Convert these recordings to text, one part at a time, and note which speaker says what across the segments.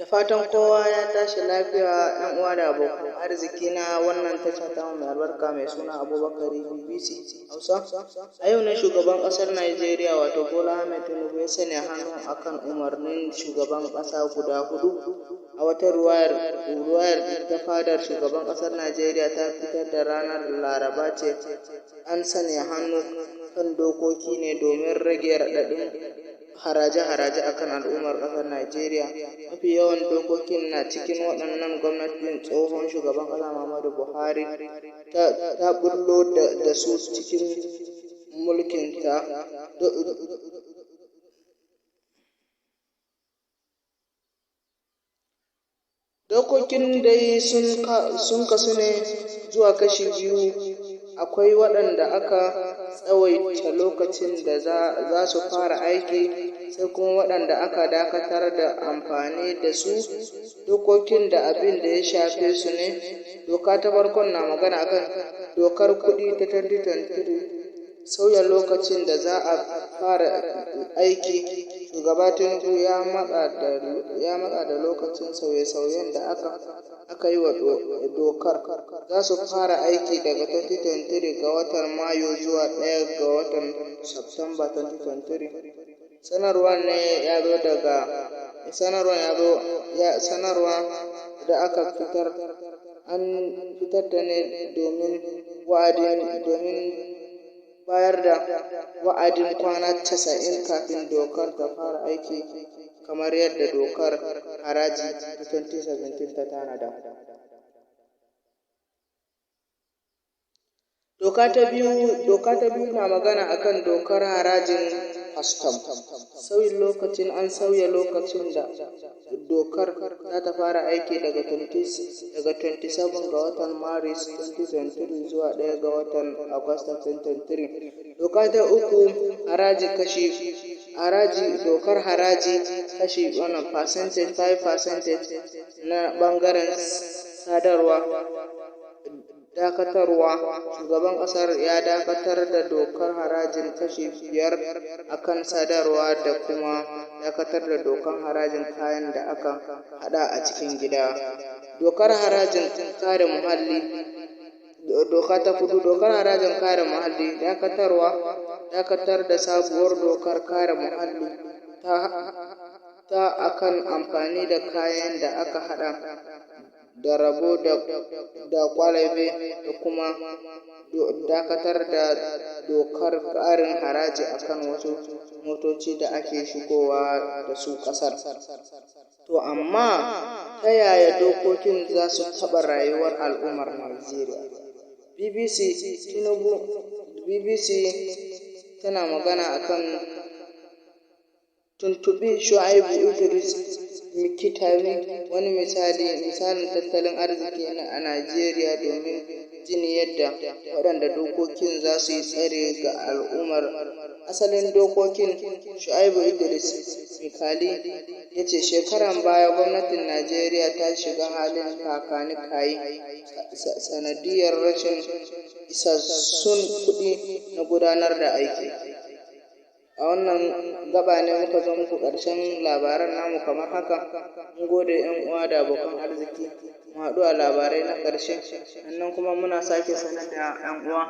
Speaker 1: Da fatan kowa ya tashi lafiya, ‘yan uwa da abokan arziki na wannan tasha ta mai albarka mai suna Abubakari BBC Hausa. A yau ne shugaban ƙasar Najeriya, wato Bola Ahmed Tinubu, ya sanya hannu akan umarnin shugaban ƙasa guda hudu. A wata ruwayar ta fadar shugaban ƙasar Najeriya ta fitar da ranar Laraba ce an sanya hannu kan dokoki ne domin rage raɗaɗin haraje-haraje akan al'ummar ƙasar Najeriya. Mafi yawan dokokin na cikin waɗannan gwamnatin tsohon shugaban ƙasa Muhammadu Buhari ta ɓullo da su cikin mulkinta. Dokokin dai sun kasu ne zuwa kashi biyu: akwai waɗanda aka tsawaita lokacin da za su fara aiki, sai kuma waɗanda aka dakatar da amfani da su. Dokokin da abin ya shafe su ne: Doka ta farko na magana akan Dokar Kuɗi ta 2023, sauya lokacin da za a fara aiki. Shugaba Tinubu ya matsa da lokacin sauye-sauyen da aka yi wa dokar za su fara aiki daga 2023 ga watan Mayu zuwa 1 ga watan Satumba 2023. Sanarwar ne ya zo daga sanarwar ya zo ya sanarwa da aka fitar, an fitar da ne domin wa'adin domin bayar da wa'adin kwana 90 kafin dokar ta fara aiki, kamar yadda Dokar Haraji ta 2017 ta tanada. Doka ta biyu na magana akan Dokar Harajin Kwastam. Sauyin lokacin: an sauya lokacin da dokar za ta fara aiki daga 27 ga watan Maris 2023 zuwa 1 ga watan Agusta 2023. Doka ta uku, haraji kashi haraji dokar haraji kashi wannan percentage 5% na bangaren sadarwa. Dakatarwa: shugaban kasar ya dakatar da dokar harajin kashi 5 akan sadarwa da kuma dakatar da dokar harajin kayan da aka hada a cikin gida. Dokar harajin kare muhalli. Doka ta hudu, dokar harajin kare muhalli. Dakatarwa: dakatar da sabuwar dokar kare muhalli ta akan amfani da kayan da aka hada da roba da kwalabe, da kuma dakatar da dokar karin haraji akan wasu motoci da ake shigowa da su kasar. To amma ta yaya dokokin za su taɓa rayuwar al'ummar Najeriya? BBC Tinubu BBC tana magana akan tuntuɓi Shu'aibu Idris Mikitani, wani misalin tattalin arziki a Najeriya, domin jin yadda waɗannan dokokin za su yi tasiri ga al'ummar. Asalin dokokin: Shu'aibu Idris Mikali ya ce shekarun baya gwamnatin Najeriya ta shiga halin kaka-ni-ka-yi sanadiyyar rashin isassun kuɗi na gudanar da aiki. A wannan gaba ne muka zo muku ƙarshen labaran namu kamar haka. Mun gode, 'yan uwa da abokan arziki. Mu haɗu a labarai na ƙarshe. Sannan kuma muna sake sanar da 'yan uwa,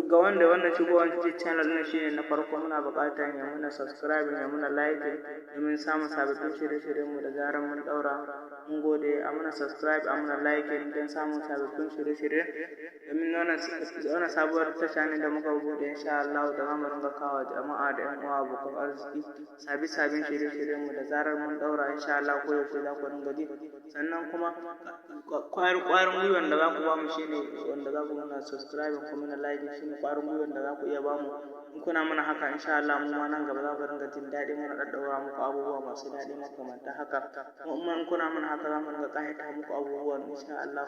Speaker 1: ga wanda wannan shigowar shi channel ɗin shine na farko, muna buƙatar ya muna subscribe, ya muna like, domin samun sababbin shirye-shiryen mu da zarar mun ɗaura. Mun gode. A muna subscribe, a muna like don samun sababbin shirye-shirye, domin wannan sabuwar tasha ne da muka buɗe, insha Allah, da zamu ringa kawo jama'a da 'yan uwa, abokan arziki sabi sabbin shirye-shiryen mu da zarar mun ɗaura, insha Allah, ko yaushe za ku ringa ji. Sannan kuma ƙwarin gwiwan da za ku ba mu shine wanda za ku muna subscribe ku muna like, shine ƙwarin gwiwan da za ku iya ba mu. In kuna mana haka, insha Allah, mu ma nan gaba za ku ringa jin daɗi muna ɗaɗɗaura muku abubuwa masu daɗi makamanta haka. Kuma in kuna mana haka, za mu ringa ƙayatar muku abubuwan, insha Allah.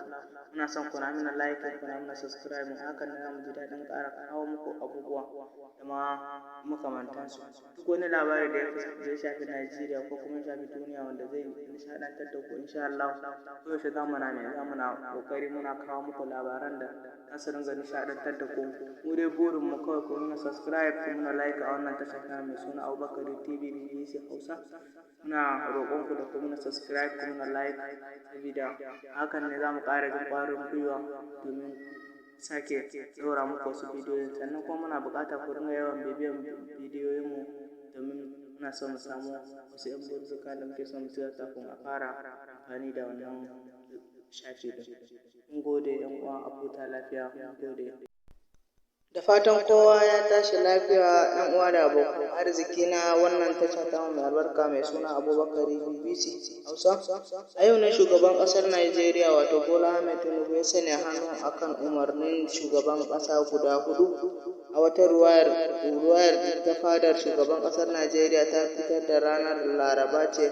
Speaker 1: Muna son kuna mana like, kuna mana subscribe. Hakan ne za mu ji daɗin ƙara kawo muku abubuwa da ma makamantansu. Duk wani labari da ya shafi Najeriya ko kuma ya shafi duniya wanda zai nishaɗantar da ku, insha Allah, koyaushe za mu na ƙoƙari muna kawo muku labaran da za su ringa nishaɗantar da ku. Mu dai burin mu kawai ku ringa subscribe. subscribe, ku muna like a wannan tashar ta mai suna Abubakar TV BBC Hausa. Muna roƙon ku da ku muna subscribe, ku muna like, saboda hakan ne za mu ƙara jin ƙwarin gwiwa domin sake ɗora muku wasu bidiyoyin. Sannan kuma muna buƙatar ku dinga yawan bibiyan bidiyoyinmu, domin muna so mu samu wasu 'yan burzuka da muke so mu siya kafin a fara amfani da wannan shafi ɗin. Mun gode, 'yan uwa, a huta lafiya. Mun gode. Da fatan kowa ya tashi lafiya, 'yan uwa da abokan arziki na wannan tasha ta mai albarka mai suna Abubakar BBC Hausa. A yau ne shugaban ƙasar Najeriya, wato Bola Ahmed Tinubu, ya sanya hannu akan umarnin shugaban ƙasa guda hudu. A wata ruwayar ta fadar shugaban ƙasar Najeriya ta fitar da ranar Laraba ce.